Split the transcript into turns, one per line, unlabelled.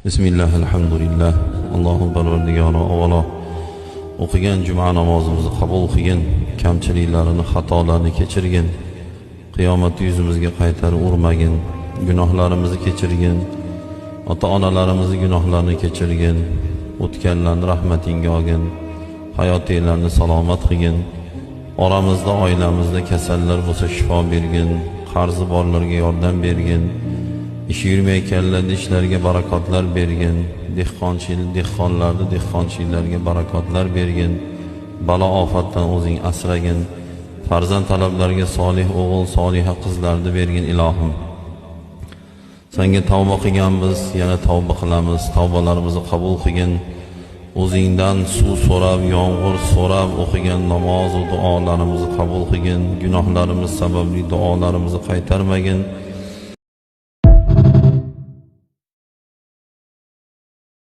Bismillah, alhamdulillah. Allohim parvardigori, avvalo o'qigan juma namozimizni qabul qilgin, kamchiliklarini, xatolarini kechirgin, qiyomatda yuzimizga qaytarib urmagin, gunohlarimizni kechirgin, ota-onalarimizni gunohlarini kechirgin, o'tganlarni rahmatingga olgin, hayotiylarni salomat qilgin, oramizda, oilamizda kasallar bo'lsa shifo bergin, qarzi borlarga yordam bergin, ishi yurmayotganlarni ishlariga barakotlar bergin, dehqonlarni dehqonchiliklarga barakotlar bergin, balo ofatdan o'zing asragin, farzand talablarga solih o'g'il, soliha qizlarni bergin ilohim. Senga tavba qilganmiz, yana tavba qilamiz, tavbalarimizni qabul qilgin. O'zingdan suv so'rab, yomg'ir so'rab o'qigan namoz va duolarimizni qabul qilgin. Gunohlarimiz sababli duolarimizni qaytarmagin.